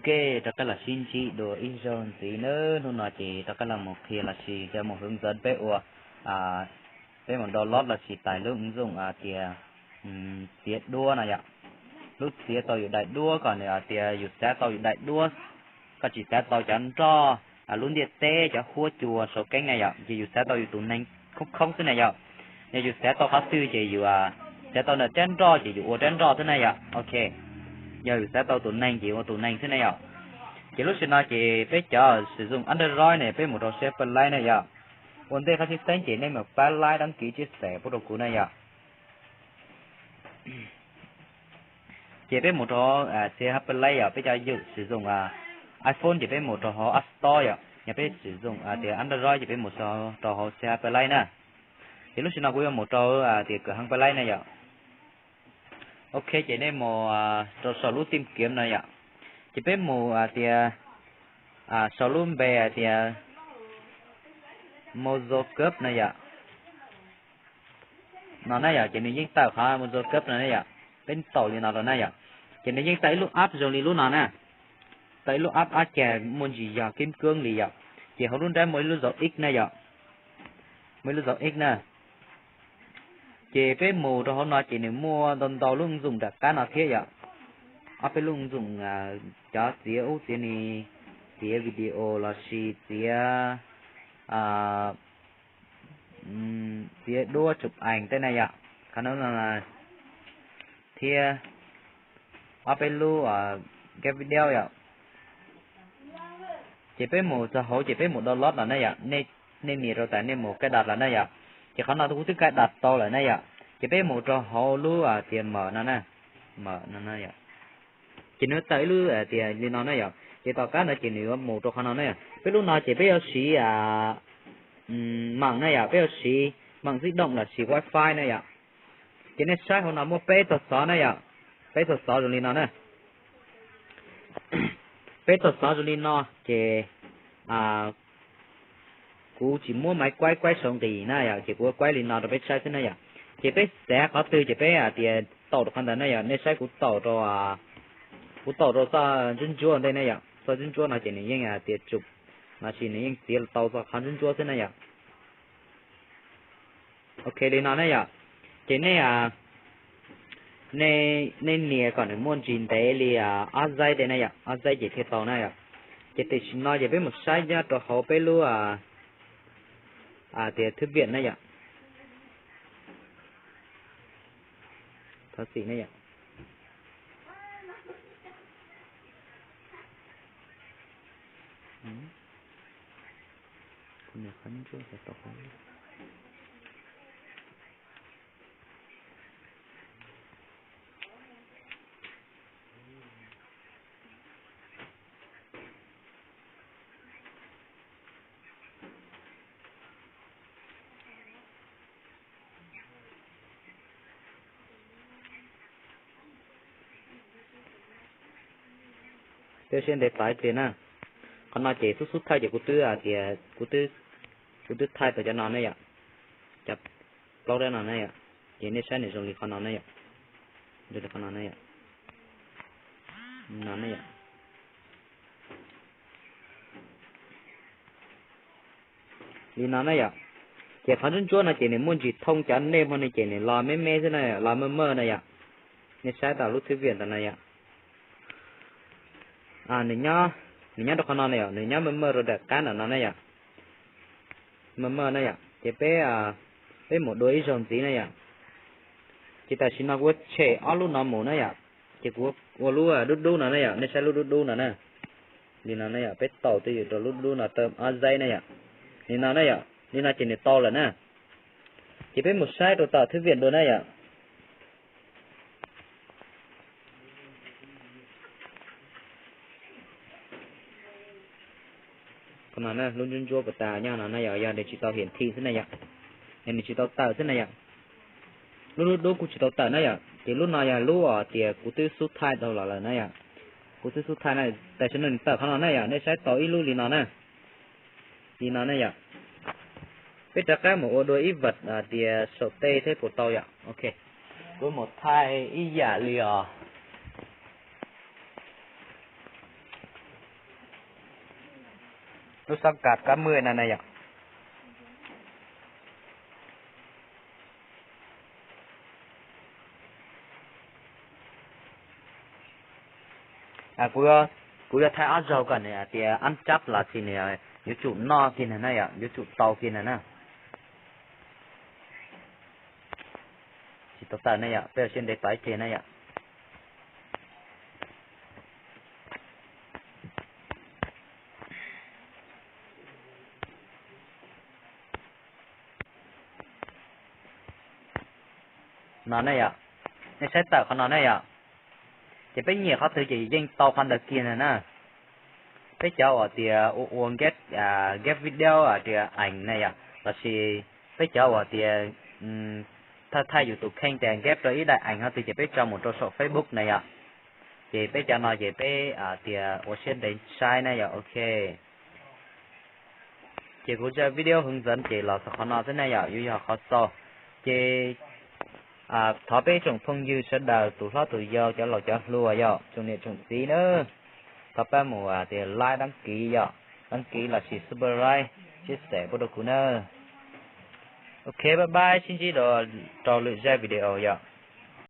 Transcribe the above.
Ok, rov qab los sib ntsib dua ib zaug ntxiv nawb. Hnub no ces rov qab los mus qhia los sis coj mus hướng dẫn peb ua, peb mus download los sis tải lub ứng dụng tias txiav duab no yom. Lub txiav tau yus daim duab kom nws tias yus xav tau yus daim duab, koj tsis xav tau cov nroj, lub ntiaj teb, cov huab cua saum keeb na yom, ces yus xav tau yus tus neeg khoob khoob xwb na yom. Yog yus xav tau qhov twg ces yus xav tau ntawm rab nroj ces yus ua rab nroj xwb na yom. Ok, yog yus xav tau tus neeg ces yus ua tus neeg xwb na yom. Ces lub sij hawm no ces peb cov sử dụng Android ne peb mus rau CH Play na yom. Ua ntej qhov tseem ceeb ces nej mus pab like, đăng ký, chia sẻ pub rau kuv na yom. Ces peb mus rau hauv CH Play yom, peb cov yus sử dụng iPhone ces peb mus rau hauv App Store yom, yog peb sử dụng tias Android ces peb mus rau hauv CH Play na. Ces lub sij hawm no kuv yuav mus rau tias cửa hàng Play na yom. Ok, ces nej mus rau saum lub tìm kiếm no yom. Ces peb mus tias saum lub npe tias Mozilla Cup na yom. No na yom, ces nws yeej tawm qhov Mozilla Cup no na yom. Peb ntaus li no rau na yom. Ces nws yeej tawm ib lub app zoo li lub no na. Tawm ib lub app ob cag muaj ntsis yog kim cương li yom. Ces hauv lub nrab muaj ib lub dấu X na yom. Muaj ib lub dấu X na. Ces peb mus rau hauv no ces nws muaj ntau ntau lub ứng dụng nram qab no thiab yom. Ob peb lub ứng dụng, cov txiav ub txiav ni, txiav video los sis txiav, txiav duab chụp ảnh tej na yom. Qhov no thiab ob peb lub cái video yom. Ces peb mus txog hauv ces peb mus download los na yom, nej nias rau tas nej mus cài đặt los na yom. Ces qhov no kuv twb cài đặt tau lawm na yom. Ces peb mus rau hauv lub tias mở no na, mở no na yom. Ces nws tawm ib lub tias li no na yom. Ces tom qab ntawd ces nws yuav mus rau qhov no na yom. Peb lub no ces peb yuav siv mạng na yom, peb yuav siv mạng di động los siv wifi na yom. Ces nej saib hauv no muaj peb txoj xov na yom, peb txoj xov zoo li no na. Peb txoj xov zoo li no ces kuv tsis muab máy quay quay saum nqis na yom, ces kuv quay li no rau peb saib xwb na yom. Ces peb xav qhov twg ces peb tias taum rau qhov ntawd na yom. Nej saib kuv taum rau, kuv taum rau txoj ntsuab ntsuab ntej na yom, txoj ntsuab ntsuab no ces nws yeej tias chụp, no sis nws yeej txiav tau txoj qhov ntsuab ntsuab xwb na yom. Ok, li no na yom. Ces nej, nej nias kom nws muaj ntsis ntev li ob giây tej na yom, ob giây ces thiaj tau na yom. Ces tam sim no ces peb mus saib nyob rau hauv peb lub tias thư viện na yom. Thov txim na yom. Peb siab ntev tais pliag na. Qhov no ces xub xub thaij ces kuv twb tias, kuv twb thaij tau cov no ne yom. Cov plaub dab no ne yom. Ces nej saib nws zoo li qhov no ne yom. Zoo li qhov no ne yom. No ne yom. Li no na yom. Ces qhov ntsuab ntsuab no ces nws muaj ntsis thooj cov nej hmo no ces nws los me me xwb na, los maj maj na yom. Nej saib tau lub thwv viam ntawm no yom. Nws nyob rau qhov no na yom, nws nyob maj maj rau daim qab ntawm no na yom. Maj maj na yom, ces peb, peb mus dua ib zaug ntxiv na yom. Ces tam sim no kuv tshem ob lub no mus na yom. Ces kuv ua lub dub dub no na yom, nej saib lub dub dub no na. Li no na yom, peb taus twj ywm rau lub dub no tau ob zaib na yom. Li no na yom, li no ces nws tau lawm na. Ces peb mus saib rau tom thwv viam dua na yom. Qhov no na, lub ntsuab ntsuab puas tas nyob no na yom, yog nws tsis tau hiển thị xwb na yom. Yog nws tsis tau tawm xwb na yom. Lub dub dub kuj tsis tau tawm na yom. Ces lub no yog lub uas tias kuv twb xub thaij tau los lawm na yom. Kuv twb xub thaij na, tam sim no nws tawm qhov no na yom, nej saib tau ib lub li no na. Li no ne yom. Peb rov qab mus ua dua ib vab tias saum tej thiab puas tau yom. Ok, kuv mus thaij ib yam li os. Lub xab kas kab mwj no na yom. Kuv yuav thaij ob zaug kom nws hais tias ab tsab los sis nws yuav tsum noj kiag na yom, yuav tsum tau kiag na na. Tsis tau tawm na yom, peb ua siab ntev tos ib pliag na yom. No ne yom, nej saib tawm qhov no ne yom. Ces peb nyiam qhov twg ces yeej tau qhov ntawd kiag na na. Peb cov uas tias ua ua get, get video tias ees na yom, lossis peb cov uas tias thaij thaij yus tus kheej tias get rau ib daim ees qhov twg ces peb tso mus rau saum Facebook na yom. Ces peb cov no ces peb tias ua siab ntev saib na yom, ok. Ces kuv zaj video hwv ntxeev ces los txog qhov no xwb na yom, yuav yog qhov xaus. Ces thov peb tsoom phooj ywg sawv daws tus hlob tus yau cov laus cov hluas yom, tsoom niam tsoom txiv na, thov pab mus tias like, đăng ký yom, đăng ký lossis subscribe, chia sẻ pub rau kuv na. Ok, bye bye, sib ntsib rau lwm zaj video yom.